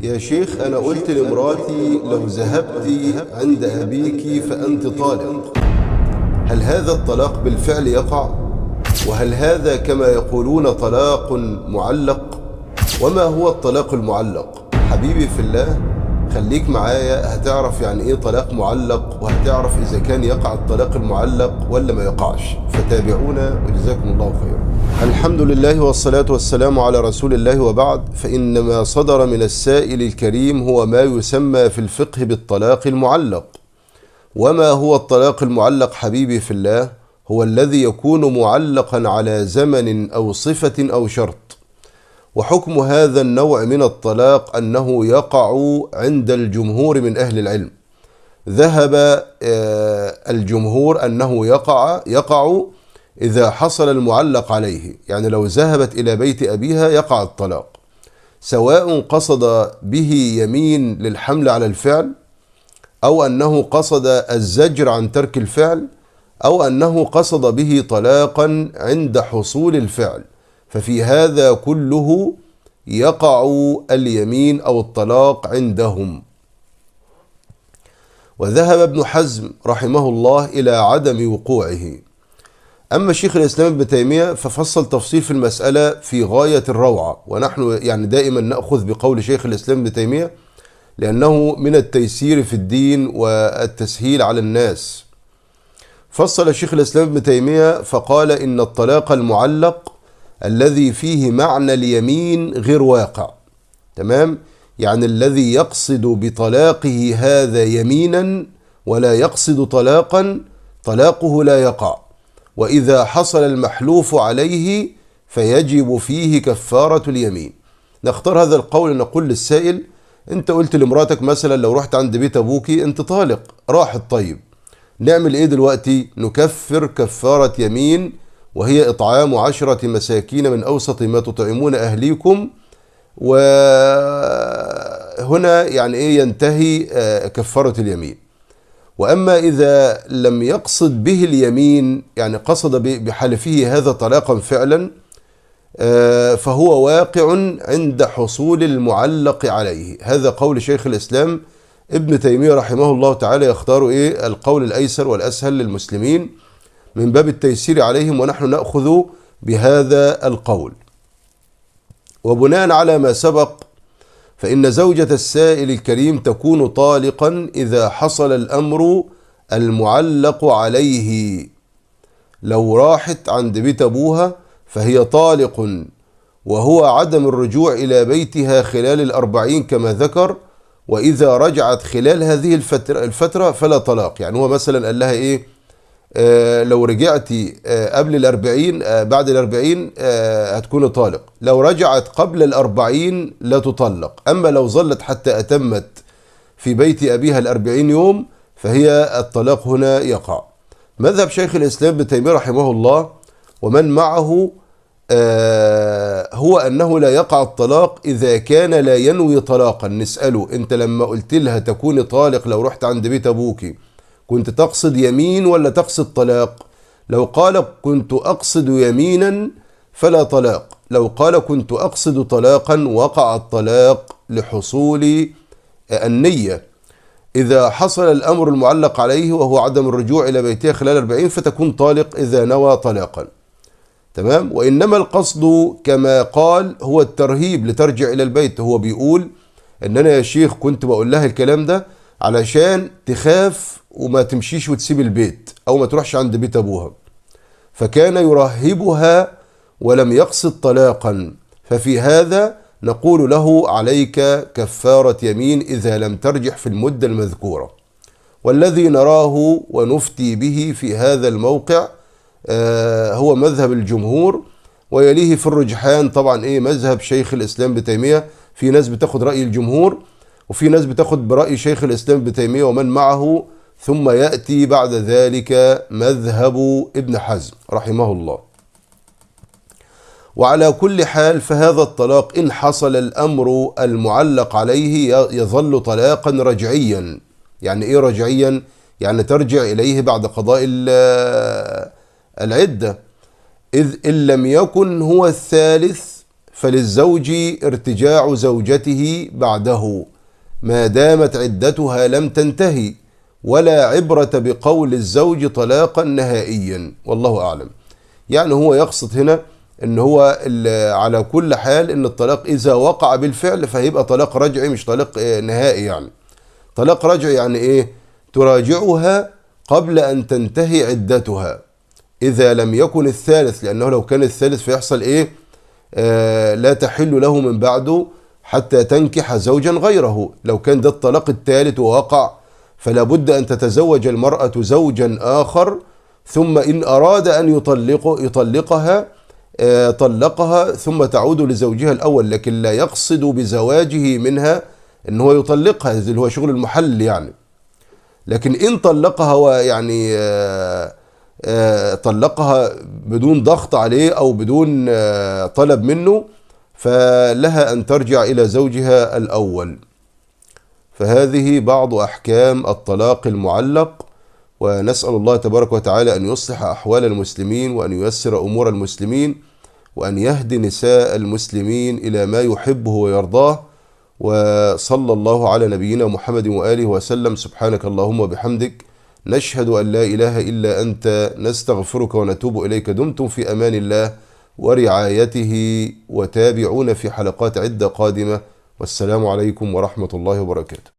يا شيخ، أنا قلت لمراتي لو ذهبت عند أبيك فأنت طالق، هل هذا الطلاق بالفعل يقع؟ وهل هذا كما يقولون طلاق معلق؟ وما هو الطلاق المعلق؟ حبيبي في الله، خليك معايا، هتعرف يعني ايه طلاق معلق، وهتعرف اذا كان يقع الطلاق المعلق ولا ما يقعش. فتابعونا وجزاكم الله خيرا. الحمد لله والصلاة والسلام على رسول الله، وبعد. فإن ما صدر من السائل الكريم هو ما يسمى في الفقه بالطلاق المعلق. وما هو الطلاق المعلق حبيبي في الله؟ هو الذي يكون معلقا على زمن أو صفة أو شرط. وحكم هذا النوع من الطلاق أنه يقع عند الجمهور من أهل العلم. ذهب الجمهور أنه يقع إذا حصل المعلق عليه، يعني لو ذهبت إلى بيت أبيها يقع الطلاق، سواء قصد به يمين للحمل على الفعل، أو أنه قصد الزجر عن ترك الفعل، أو أنه قصد به طلاقا عند حصول الفعل، ففي هذا كله يقع اليمين أو الطلاق عندهم. وذهب ابن حزم رحمه الله إلى عدم وقوعه. أما شيخ الإسلام ابن تيمية ففصل تفصيل في المسألة في غاية الروعة، ونحن يعني دائما نأخذ بقول شيخ الإسلام ابن تيمية لأنه من التيسير في الدين والتسهيل على الناس. فصل شيخ الإسلام ابن تيمية فقال إن الطلاق المعلق الذي فيه معنى اليمين غير واقع. تمام؟ يعني الذي يقصد بطلاقه هذا يمينا ولا يقصد طلاقا، طلاقه لا يقع، وإذا حصل المحلوف عليه فيجب فيه كفارة اليمين. نختار هذا القول، نقول للسائل: أنت قلت لمراتك مثلا لو رحت عند بيت أبوكي أنت طالق، راحت، طيب نعمل إيه دلوقتي؟ نكفر كفارة يمين، وهي إطعام 10 مساكين من أوسط ما تطعمون أهليكم. وهنا يعني إيه ينتهي كفارة اليمين. وأما إذا لم يقصد به اليمين، يعني قصد بحلفه هذا طلاقا فعلا، فهو واقع عند حصول المعلق عليه. هذا قول شيخ الإسلام ابن تيمية رحمه الله تعالى، يختار إيه القول الأيسر والأسهل للمسلمين من باب التيسير عليهم، ونحن نأخذ بهذا القول. وبناء على ما سبق فإن زوجة السائل الكريم تكون طالقا إذا حصل الأمر المعلق عليه. لو راحت عند بيت أبوها فهي طالق، وهو عدم الرجوع إلى بيتها خلال 40 كما ذكر. وإذا رجعت خلال هذه الفترة فلا طلاق. يعني هو مثلا قال لها إيه، لو رجعتي قبل 40، بعد 40 هتكون طالق. لو رجعت قبل 40 لا تطلق. أما لو ظلت حتى أتمت في بيت أبيها 40 يوم فهي الطلاق هنا يقع. مذهب شيخ الإسلام ابن تيمية رحمه الله ومن معه هو أنه لا يقع الطلاق إذا كان لا ينوي طلاقا. نسأله: أنت لما قلت لها تكوني طالق لو رحت عند بيت أبوك، كنت تقصد يمين ولا تقصد طلاق؟ لو قال كنت أقصد يمينا فلا طلاق، لو قال كنت أقصد طلاقا وقع الطلاق لحصول النية. إذا حصل الأمر المعلق عليه وهو عدم الرجوع إلى بيتها خلال 40 فتكون طالق إذا نوى طلاقا. تمام؟ وإنما القصد كما قال هو الترهيب لترجع إلى البيت. هو بيقول إن أنا يا شيخ كنت بقول لها الكلام ده علشان تخاف وما تمشيش وتسيب البيت أو ما تروحش عند بيت أبوها، فكان يرهبها ولم يقصد طلاقا. ففي هذا نقول له عليك كفارة يمين إذا لم ترجع في المدة المذكورة. والذي نراه ونفتي به في هذا الموقع هو مذهب الجمهور، ويليه في الرجحان طبعا إيه مذهب شيخ الإسلام ابن تيمية. في ناس بتاخد رأي الجمهور، وفي ناس بتاخد برأي شيخ الإسلام ابن تيمية ومن معه، ثم يأتي بعد ذلك مذهب ابن حزم رحمه الله. وعلى كل حال فهذا الطلاق إن حصل الأمر المعلق عليه يظل طلاقا رجعيا. يعني إيه رجعيا؟ يعني ترجع إليه بعد قضاء العدة، إذ إن لم يكن هو الثالث فللزوج ارتجاع زوجته بعده ما دامت عدتها لم تنتهي، ولا عبرة بقول الزوج طلاقا نهائيا، والله أعلم. يعني هو يقصد هنا ان هو على كل حال ان الطلاق اذا وقع بالفعل فهيبقى طلاق رجعي مش طلاق نهائي. يعني طلاق رجعي يعني ايه؟ تراجعها قبل ان تنتهي عدتها اذا لم يكن الثالث، لانه لو كان الثالث فيحصل ايه؟ لا تحل له من بعده حتى تنكح زوجا غيره. لو كان ده الطلاق الثالث ووقع فلا بد ان تتزوج المرأة زوجا اخر، ثم ان اراد ان يطلقها طلقها ثم تعود لزوجها الأول، لكن لا يقصد بزواجه منها ان هو يطلقها، اللي هو شغل المحل يعني. لكن إن طلقها ويعني طلقها بدون ضغط عليه أو بدون طلب منه فلها أن ترجع إلى زوجها الأول. فهذه بعض أحكام الطلاق المعلق، ونسأل الله تبارك وتعالى أن يصلح أحوال المسلمين وأن ييسر أمور المسلمين وأن يهدي نساء المسلمين إلى ما يحبه ويرضاه. وصلى الله على نبينا محمد وآله وسلم. سبحانك اللهم وبحمدك، نشهد أن لا إله إلا أنت، نستغفرك ونتوب إليك. دمتم في أمان الله ورعايته، وتابعونا في حلقات عدة قادمة. والسلام عليكم ورحمة الله وبركاته.